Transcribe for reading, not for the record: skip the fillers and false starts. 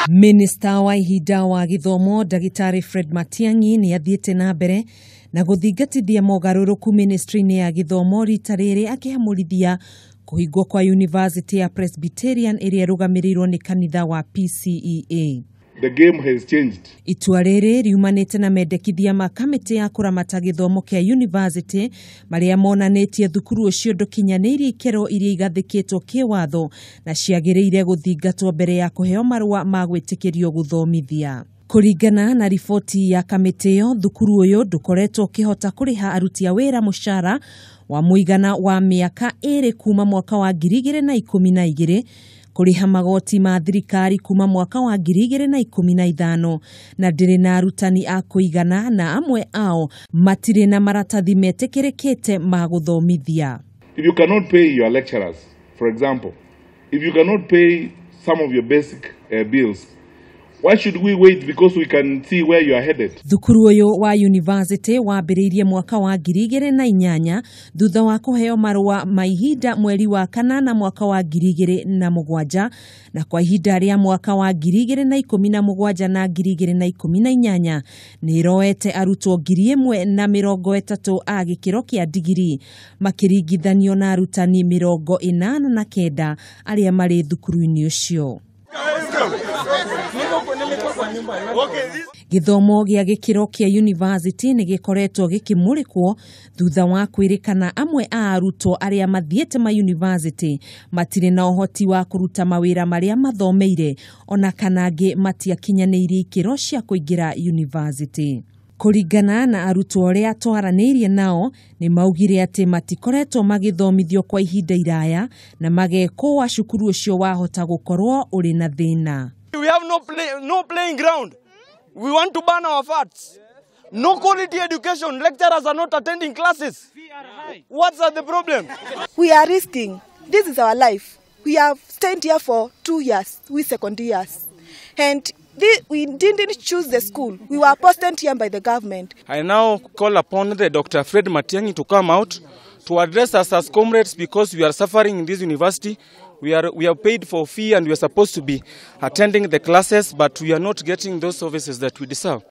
Minista wa ihinda wa gĩthomo Ndagĩtarĩ Fred Matiang'i nĩ athiĩte na mbere na gũthingatithia mogarũrũku ministry-inĩ ya gĩthomo, rita rĩrĩ akĩhamũrithia kũhingwo kwa University ya Presbyterian ĩrĩa ĩrũgamĩrĩirwo nĩ kanitha wa PCEA. The game has changed. Itua rĩrĩ riumanĩte na mendekithia ma kamĩtĩ ya kũramata gĩthomo kĩa university marĩa monanĩtie thukuru ũcio ndũkinyanĩirie ikĩro iria igathĩkĩtwo kĩwatho na ciagĩrĩire gũthingatwo mbere ya kũheo marũa ma gwĩtĩkĩrio gũthomithia. Kũringana na riboti ya kamĩtĩ ĩyo, thukuru ũyũ ndũkoretwo ũkĩhota kũrĩha aruti a wĩra mũcara wa mũigana wa mĩaka 2 kuma mwaka wa 2012, kũrĩha magoti ma thirikari kuma mwaka wa 2015, na ndĩrĩ na arutani a kũigana na amwe ao matirĩ na maratathi metĩkĩrĩkĩte ma gũthomithia. If you cannot pay your lecturers, for example, if you cannot pay some of your basic bills, why should we wait because we can see where you are headed? Thukuru ũyũ wa university wambĩrĩirie mwaka wa 2008 thutha wa kũheo marũa ma ihinda mweri wa kanana mwaka wa 2007, na kwa ihinda rĩa mwaka wa 2017 na 2018 nĩ ĩroete arutwo 1,030 a gĩkĩro kĩa digiri makĩringithanio na arutani 89 arĩa marĩ thukuru-inĩ ũcio. Gĩthomo gĩa gĩkĩro kĩa university nĩ gĩkoretwo gĩkĩmũrĩkwo thutha wa kwĩrĩkana amwe a arutwo arĩa mathiĩte ma university matirĩ na ũhoti wa kũruta mawĩra marĩa mathomeire, ona kana angĩ matiakinyanĩirie ikĩro cia kũingĩra university. Kũringana na arutwo arĩa twaranĩirie nao, nĩ maugire atĩ matikoretwo magĩthomithio kwa ihinda iraya na magekũa cukuru ũcio wahota gũkorwo ũrĩ na thĩna. We have no playing ground. We want to burn our farts. No quality education. Lecturers are not attending classes. What's the problem? We are risking. This is our life. We have stayed here for 2 years, we second years. And we didn't choose the school. We were posted here by the government. I now call upon the Dr. Fred Matiang'i to come out to address us as comrades, because we are suffering in this university. We are paid for fee and we are supposed to be attending the classes, but we are not getting those services that we deserve.